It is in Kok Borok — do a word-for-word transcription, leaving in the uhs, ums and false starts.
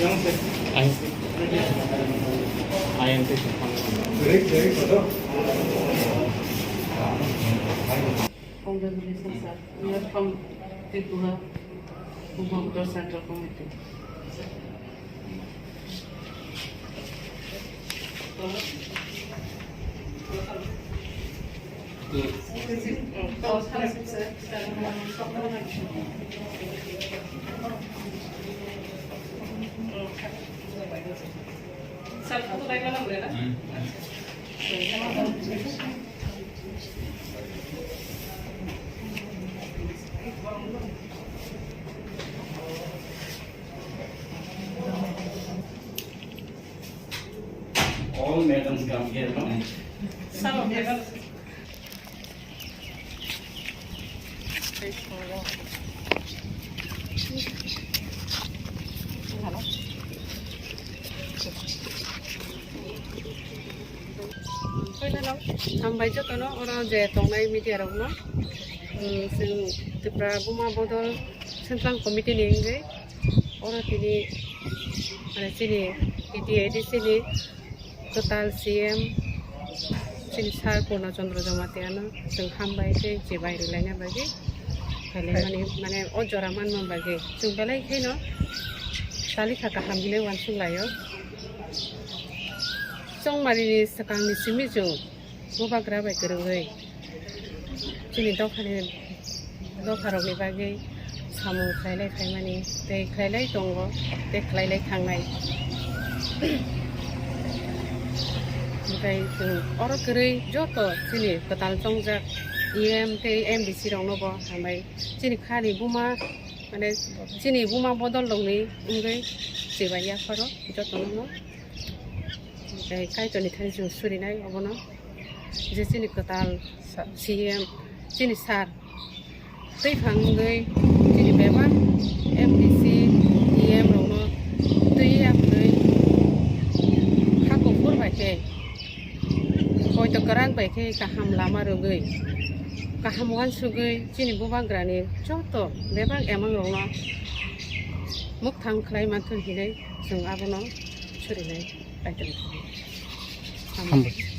I am, I am. Congratulations, sir. We are from Tripura, Bumabodol Central Committee. All madams come here, no? Some of them. Hambai jotono oro je tongnai media rokno. Hmm, chwng Tripura Buma Bodol Central Committee ni wngwi oro tini, mane, chini T T A D C ni kwtal C M, chini Sir Purno Chandra Jamatia no chwng hambai tei chibai rwlaina bagwi phailaimani, mane, o jora manma bagwi chwng belai kheno talikha kaham hinwi uansuk laio. Chongmari ni swkang ni simi chwng bubagra bai kwrwngwi chini dophani, dopharokni bagwi samung khlailai phaimani tei khlailai tongo tei khlailai thangnai. Omohai chwng oro kwrwi joto chini kwtal chongjak E M tei M D C rokno bo hambai, chini khani buma, mane, chini buma bodol rokni wngwi chibai yapharo jotono no. Tei Kaitorni thani chwng surinai obono, je chini kwtal C M, chini sir twi phang wngwi chini bebak M D C, E M rokno twi yaphwrwi kha kuphur bai khe, poito kwrak bai khe kaham lama rwgwi, kaham uansugwi chini bubagrani joto bebak emang rokno mukthang khlai manthun hinwi chwng abono surinai. Kaitorni thani. Hambai.